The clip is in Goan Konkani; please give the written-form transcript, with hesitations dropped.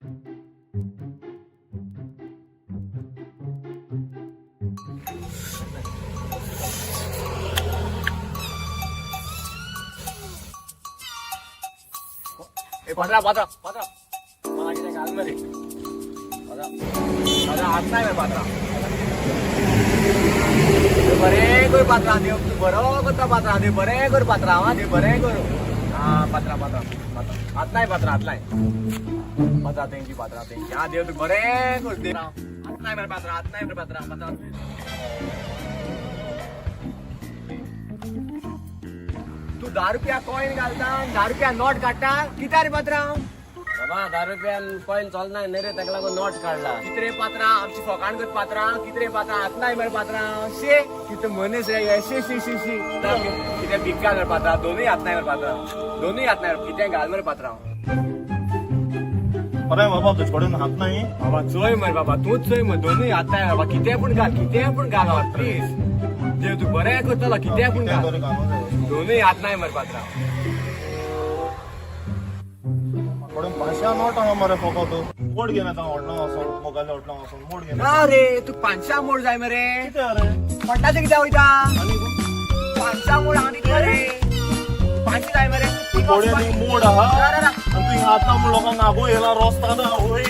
ए पात्रा पात्रा पात्रा, मला कितें घाल मरे. पात्रा पात्रा, हात नाय मरे पात्रा. देव बरें कर पात्रा, देव तूं बरो करता पात्रा, देव बरें कर पात्रा, आं देव बरें कर. आं पात्रा पात्रा पात्रा, हात नाय पात्रा, हात नाय पात्रा. Thank you पात्रा, thank you. आं देव तूं बरें कर देव. हात नाय मरे पात्रा, हात नाय मरे पात्रा. पात्रा, तूं 10 रुपया कॉयन घालता, 10 रुपया नोट काडटा, कित्याक रे पात्रा? बाबा, 10 रुपयान कॉयन चलना न्ही रे, ताका लागून नोट काडला. कितरे पात्रां आमची फकाण करत पात्रां, कितरे पात्रां, हात नाय मरे पात्रां. शे, कितें मनीस रे, शी शी शी शी. कितें भिक्का मरे पात्रां, दोनूय हात नाय मरे पात्रां, दोनूय हात नाय, कितें घाल मरे पात्रां. अरे बाबा, तुजे कडेन हात नाही. बाबा चोय मरे बाबा, तूंच चोय मरे, दोनूय हात नाय बाबा. कितें पूण घाल, कितें पूण घाल बाबा, प्लीज. देव तूं बरें करतलो, कितें पूण कितें घाल. तरी घालूं जाय. दोनूय हात नाय मरे पात्रां. कडेन पांचश्या नोट आहा मरे फकत. मोड घेवन येता हॉटलां वचोन, मोगाल्या हॉटलां वचोन मोड घेवन. ना रे, तूं पांचश्या मोड जाय मरे. कितें रे? पडटाचें कित्याक वयता? आनी पांचश्या मोड हांगा दितलो रे, पांचशे जाय मरे. कडेन एक मोड आहा रा, रा, रा. आनी तुवें हात ना म्हूण लोकांक आगो येयला रोस्तान आवय.